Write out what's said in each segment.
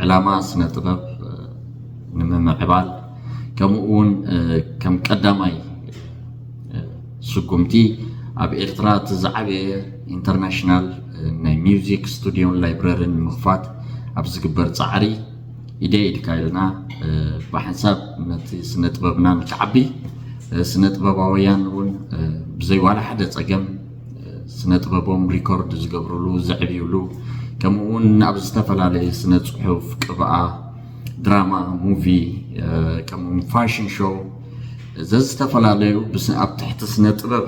ዕላማ ስነ ጥበብ ንምምዕባል፣ ከምኡ እውን ከም ቀዳማይ ስጉምቲ ኣብ ኤርትራ እቲ ዝዓበየ ኢንተርናሽናል ናይ ሚውዚክ ስቱድዮን ላይብረሪን ንምኽፋት ኣብ ዝግበር ጻዕሪ፣ ኢደ ኢድካ ኢልና ብሓንሳብ ነቲ ስነ ጥበብና ንክዓቢ፣ ስነ ጥበባውያን እውን ብዘይ ዋላ ሓደ ጸገም ስነ ጥበቦም ሪኮርድ ዝገብርሉ፣ ዘዕብዩሉ፣ ከምኡ እውን ኣብ ዝተፈላለየ ስነ ጽሑፍ፣ ቅብኣ፣ ድራማ፣ ሙቪ፣ ከምኡ እውን ፋሽን ሾው፣ ዘዝተፈላለዩ ብስ-፣ ኣብ ትሕቲ ስነ ጥበብ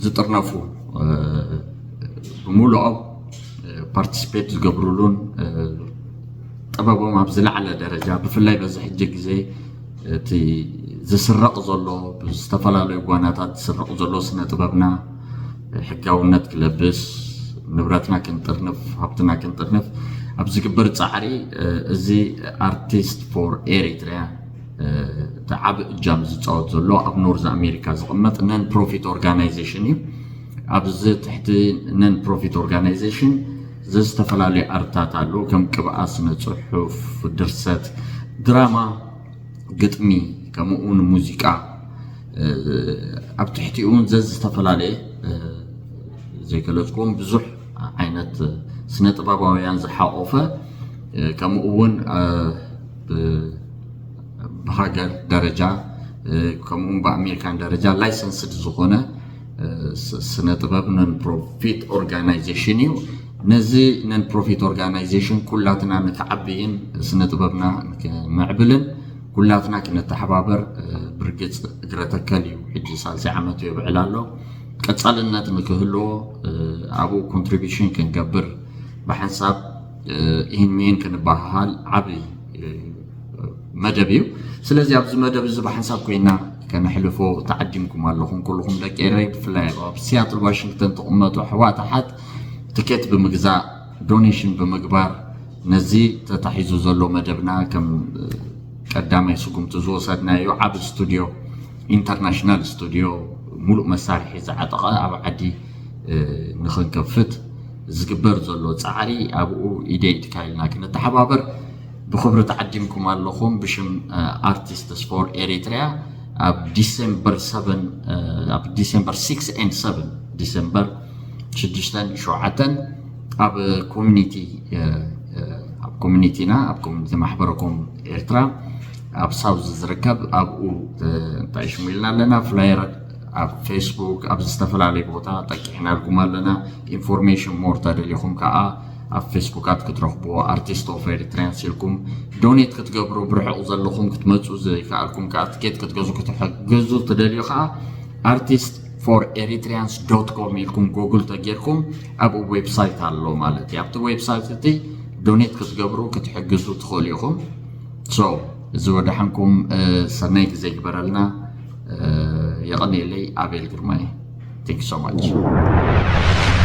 ዝጥርነፉ ብምሉኦም ፓርቲስፔት ዝገብሩሉን ጥበቦም ኣብ ዝለዓለ ደረጃ፣ ብፍላይ በዚ ሕጂ ግዜ እቲ ዝስረቕ ዘሎ፣ ብዝተፈላለዩ ጓናታት ዝስረቕ ዘሎ ስነ ጥበብና ሕጋውነት ክለብስ፣ ንብረትና ክንጥርንፍ፣ ሃብትና ክንጥርንፍ ኣብ ዝግበር ጻዕሪ፣ እዚ ኣርቲስት ፎር ኤሪትሪያ እቲ ዓቢ እጃም ዝጻወት ዘሎ ኣብ ኖርዝ ኣሜሪካ ዝቕመጥ ነን ፕሮፊት ኦርጋናይዜሽን እዩ። ኣብዚ ትሕቲ ነን ፕሮፊት ኦርጋናይዜሽን ዘዝተፈላለዩ ኣርትታት ኣለዉ፣ ከም ቅብኣ፣ ስነ ጽሑፍ፣ ድርሰት፣ ድራማ፣ ግጥሚ፣ ከምኡ እውን ሙዚቃ። ኣብ ትሕቲኡ እውን ዘዝተፈላለየ፣ ዘይገለጽኩም ብዙሕ ዓይነት ስነ ጥበባውያን ዝሓቆፈ፣ ከምኡ እውን ብ-፣ ብሃገር ደረጃ፣ ከምኡ እውን ብኣሜሪካን ደረጃ ላይሰንስድ ዝኾነ ስ-፣ ስነ ጥበብ ነን ፕሮፊት ኦርጋናይዜሽን እዩ። ነዚ ነን ፕሮፊት ኦርጋናይዜሽን ኩላትና ንክዓብይን ስነ ጥበብና ንክምዕብልን ኩላትና ክንተሓባበር ብርግጽ እግረ ተከል እዩ። ሕጂ ሳልሳይ ዓመቱ የብዕል ኣሎ። ቀጻልነት ንክህልዎ ኣብኡ ኮንትሪቢሽን ክንገብር ብሓንሳብ ኢህን ሚህን ክንበሃሃል ዓቢ መደብ እዩ። ስለዚ ኣብዚ መደብ እዚ ብሓንሳብ ኮይና ከነሕልፎ ተዓዲምኩም ኣለኹም። ኩልኹም ደቂ ኤረይ፣ ብፍላይ ኣብ ሲያትል ዋሽንግተን ትቕመጡ ኣሕዋት ኣሓት፣ ትኬት ብምግዛእ፣ ዶኔሽን ብምግባር፣ ነዚ ተታሒዙ ዘሎ መደብና ከም ቀዳማይ ስጉምቲ ዝወሰድናዮ ዓቢ ስቱድዮ፣ ኢንተርናሽናል ስቱድዮ፣ ሙሉእ መሳርሒ ዝዓጠቐ ኣብ ዓዲ ንኽንከፍት ዝግበር ዘሎ ጻዕሪ፣ ኣብኡ ኢደ ኢድካ ኢልና ክንተሓባበር ብኽብሪ ተዓዲምኩም ኣለኹም። ብሽም ኣርቲስትስ ፎር ኤሪትሪያ ኣብ ዲሴምበር ሰቨን፣ ኣብ ዲሴምበር ሲክስ ኤንድ ሰቨን፣ ዲሴምበር ሽዱሽተን ሸውዓተን ኣብ ኮሚኒቲ፣ ኣብ ኮሚኒቲና፣ ኣብ ኮሚኒቲ ማሕበረኮም ኤርትራ ኣብ ሳውዝ ዝርከብ፣ ኣብኡ እንታይ ሽሙ ኢልና ኣለና፣ ፍላየር ኣብ ፌስቡክ፣ ኣብ ዝተፈላለዩ ቦታ ጠቂዕናልኩም ኣለና። ኢንፎርሜሽን ሞር ተደሊኹም ከዓ ኣብ ፌስቡካት ክትረኽብዎ፣ ኣርቲስት ኦፍ ኤሪትሪያንስ ኢልኩም ዶኔት ክትገብሩ፣ ብርሑቕ ዘለኹም ክትመፁ ዘይከኣልኩም ከዓ ትኬት ክትገዙ ክትሕግዙ ትደልዩ ከዓ ኣርቲስት ፎር ኤሪትሪያንስ ዶት ኮም ኢልኩም ጎግል ተጌርኩም ኣብኡ ዌብሳይት ኣሎ ማለት እዩ። ኣብቲ ዌብሳይት እቲ ዶኔት ክትገብሩ ክትሕግዙ ትኽእሉ ኢኹም። ሶ እዚ ወደሓንኩም፣ ሰናይ ግዜ ይግበረልና። የቐንየለይ። ኣቤል ግርማይ። Thank you so much።